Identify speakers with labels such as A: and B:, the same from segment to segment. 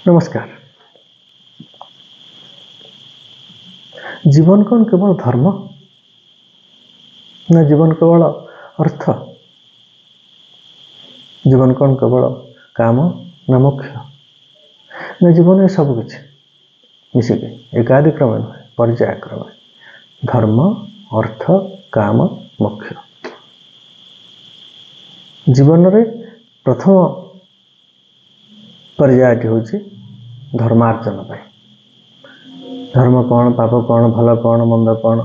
A: ନମସ୍କାର। ଜୀବନ କ'ଣ କେବଳ ଧର୍ମ ନା ଜୀବନ କେବଳ ଅର୍ଥ? ଜୀବନ କ'ଣ କେବଳ କାମ ନା ମୋକ୍ଷ? ନା ଜୀବନ ଏ ସବୁ କିଛି ମିଶିକି ଏକାଦିକ୍ରମେ ନୁହେଁ, ପର୍ଯ୍ୟାୟକ୍ରମେ ଧର୍ମ, ଅର୍ଥ, କାମ, ମୋକ୍ଷ। ଜୀବନରେ ପ୍ରଥମ ପର୍ଯ୍ୟାୟଟି ହେଉଛି ଧର୍ମାର୍ଜନ ପାଇଁ। ଧର୍ମ କ'ଣ, ପାପ କ'ଣ, ଭଲ କ'ଣ, ମନ୍ଦ କ'ଣ,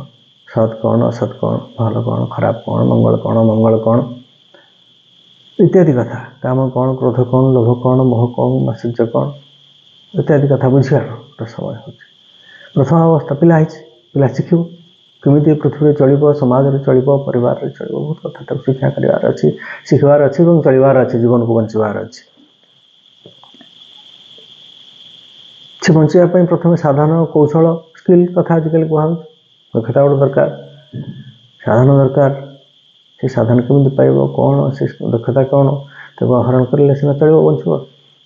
A: ସତ୍ କ'ଣ, ଅସତ୍ କ'ଣ, ଭଲ କ'ଣ, ଖରାପ କ'ଣ, ମଙ୍ଗଳ କ'ଣ, ମଙ୍ଗଳ କ'ଣ ଇତ୍ୟାଦି କଥା। କାମ କ'ଣ, କ୍ରୋଧ କ'ଣ, ଲୋଭ କ'ଣ, ମୋହ କ'ଣ, ମାତ୍ସର୍ଯ୍ୟ କ'ଣ ଇତ୍ୟାଦି କଥା ବୁଝିବାର ଗୋଟେ ସମୟ ହେଉଛି ପ୍ରଥମ ଅବସ୍ଥା। ପିଲା ହେଇଛି, ପିଲା ଶିଖିବ କେମିତି ପୃଥିବୀରେ ଚଳିବ, ସମାଜରେ ଚଳିବ, ପରିବାରରେ ଚଳିବ। ବହୁତ କଥା ତାକୁ ଶିକ୍ଷା କରିବାର ଅଛି, ଶିଖିବାର ଅଛି ଏବଂ ଚଳିବାର ଅଛି, ଜୀବନକୁ ବଞ୍ଚିବାର ଅଛି। ସେ ବଞ୍ଚିବା ପାଇଁ ପ୍ରଥମେ ସାଧନ, କୌଶଳ, ସ୍କିଲ୍ କଥା ଆଜିକାଲି କୁହାହେଉଛି। ଦକ୍ଷତା ଗୋଟେ ଦରକାର, ସାଧନ ଦରକାର। ସେ ସାଧନ କେମିତି ପାଇବ, କ'ଣ ସେ ଦକ୍ଷତା କ'ଣ, ତାକୁ ଆହରଣ କରିଲେ ସିନା ଚଳିବ, ବଞ୍ଚିବ,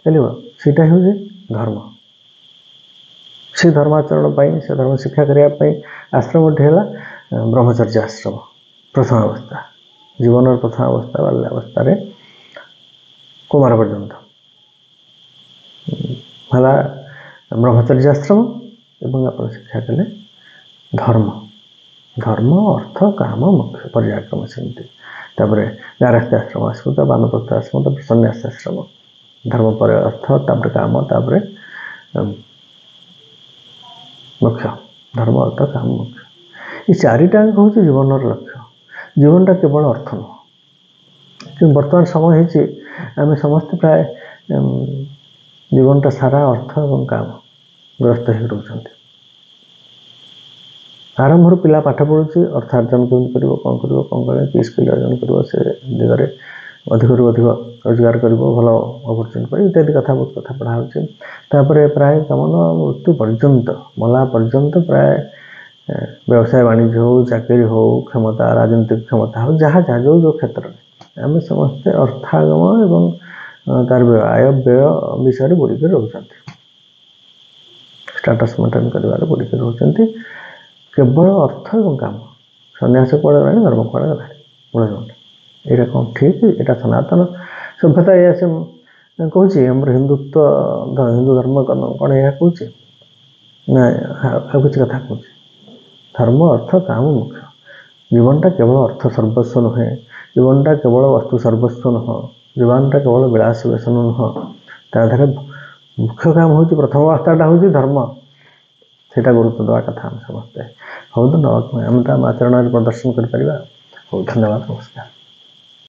A: ଚାଲିବ। ସେଇଟା ହେଉଛି ଧର୍ମ। ସେ ଧର୍ମାଚରଣ ପାଇଁ, ସେ ଧର୍ମ ଶିକ୍ଷା କରିବା ପାଇଁ ଆଶ୍ରମଟି ହେଲା ବ୍ରହ୍ମଚର୍ଯ୍ୟ ଆଶ୍ରମ। ପ୍ରଥମ ଅବସ୍ଥା, ଜୀବନର ପ୍ରଥମ ଅବସ୍ଥା ବାଲ୍ୟାବସ୍ଥାରେ କୁମାର ପର୍ଯ୍ୟନ୍ତ ହେଲା ବ୍ରହ୍ମଚର୍ଯ୍ୟ ଆଶ୍ରମ। ଏବଂ ଆପଣ ଶିକ୍ଷା କଲେ ଧର୍ମ, ଧର୍ମ, ଅର୍ଥ, କାମ, ମୋକ୍ଷ ପର୍ଯ୍ୟାୟକ୍ରମ ସେମିତି। ତାପରେ ଗାର୍ହସ୍ଥ୍ୟ ଆଶ୍ରମ ଆସିବ, ତା ବାନପ୍ରସ୍ଥ ଆଶ୍ରମ, ତାପରେ ସନ୍ନ୍ୟାସ ଆଶ୍ରମ। ଧର୍ମ ପରେ ଅର୍ଥ, ତାପରେ କାମ, ତାପରେ ମୋକ୍ଷ। ଧର୍ମ, ଅର୍ଥ, କାମ, ମୋକ୍ଷ, ଏ ଚାରିଟା ହେଉଛି ଜୀବନର ଲକ୍ଷ୍ୟ। ଜୀବନଟା କେବଳ ଅର୍ଥ ନୁହଁ। କିନ୍ତୁ ବର୍ତ୍ତମାନ ସମୟ ହେଇଛି ଆମେ ସମସ୍ତେ ପ୍ରାୟ ଜୀବନଟା ସାରା ଅର୍ଥ ଏବଂ କାମ ଗ୍ରସ୍ତ ହେଇକି ରହୁଛନ୍ତି। ଆରମ୍ଭରୁ ପିଲା ପାଠ ପଢ଼ୁଛି, ଅର୍ଥ ଅର୍ଜନ କେମିତି କରିବ, କ'ଣ କରିବ, କ'ଣ କରିବ, କି ସ୍କିଲ୍ ଅର୍ଜନ କରିବ, ସେ ଦିଗରେ ଅଧିକରୁ ଅଧିକ ରୋଜଗାର କରିବ, ଭଲ ଅପରଚୁନିଟି ପାଇବ ଇତ୍ୟାଦି କଥା, ବହୁତ କଥା ପଢ଼ା ହେଉଛି। ତାପରେ ପ୍ରାୟ କାମନ ମୃତ୍ୟୁ ପର୍ଯ୍ୟନ୍ତ, ମଲା ପର୍ଯ୍ୟନ୍ତ ପ୍ରାୟ ବ୍ୟବସାୟ ବାଣିଜ୍ୟ ହଉ, ଚାକିରି ହଉ, କ୍ଷମତା, ରାଜନୈତିକ କ୍ଷମତା ହଉ, ଯାହା ଯାହା ଯେଉଁ ଯେଉଁ କ୍ଷେତ୍ରରେ ଆମେ ସମସ୍ତେ ଅର୍ଥାଗମ ଏବଂ ତାର ଆୟ ବ୍ୟୟ ବିଷୟରେ ବୁଡ଼ିକି ରହୁଛନ୍ତି, ଷ୍ଟାଟସ୍ ମେଣ୍ଟେନ୍ କରିବାରେ ବୁଡ଼ିକି ରହୁଛନ୍ତି। କେବଳ ଅର୍ଥ ଏବଂ କାମ। ସନ୍ନ୍ୟାସ କୁଆଡ଼େ ଗଲାଣି, ଧର୍ମ କୁଆଡ଼େ ଗଲାଣି, ମୂଳ ଜୀବନଟା। ଏଇଟା କ'ଣ ଠିକ୍? ଏଇଟା ସନାତନ ସଭ୍ୟତା ଏଇଆ ସେ କହୁଛି? ଆମର ହିନ୍ଦୁତ୍ୱ, ହିନ୍ଦୁ ଧର୍ମ କ'ଣ ଏହା କହୁଛି ନା ଆଉ କିଛି କଥା କହୁଛି? ଧର୍ମ, ଅର୍ଥ, କାମ, ମୋକ୍ଷ। ଜୀବନଟା କେବଳ ଅର୍ଥ ସର୍ବସ୍ୱ ନୁହେଁ, ଜୀବନଟା କେବଳ ବସ୍ତୁ ସର୍ବସ୍ୱ ନୁହଁ, ଜୀବନଟା କେବଳ ବିଳାସ ବ୍ୟସନ ନୁହଁ। ତା ଦେହରେ ମୁଖ୍ୟ କାମ ହେଉଛି, ପ୍ରଥମ ଅବସ୍ଥାଟା ହେଉଛି ଧର୍ମ। ସେଇଟା ଗୁରୁତ୍ୱ ଦେବା କଥା ଆମେ ସମସ୍ତେ। ହଉ, ତ ଆମେ ତ ଆମ ଆଚରଣରେ ପ୍ରଦର୍ଶନ କରିପାରିବା। ହଉ, ଧନ୍ୟବାଦ, ନମସ୍କାର।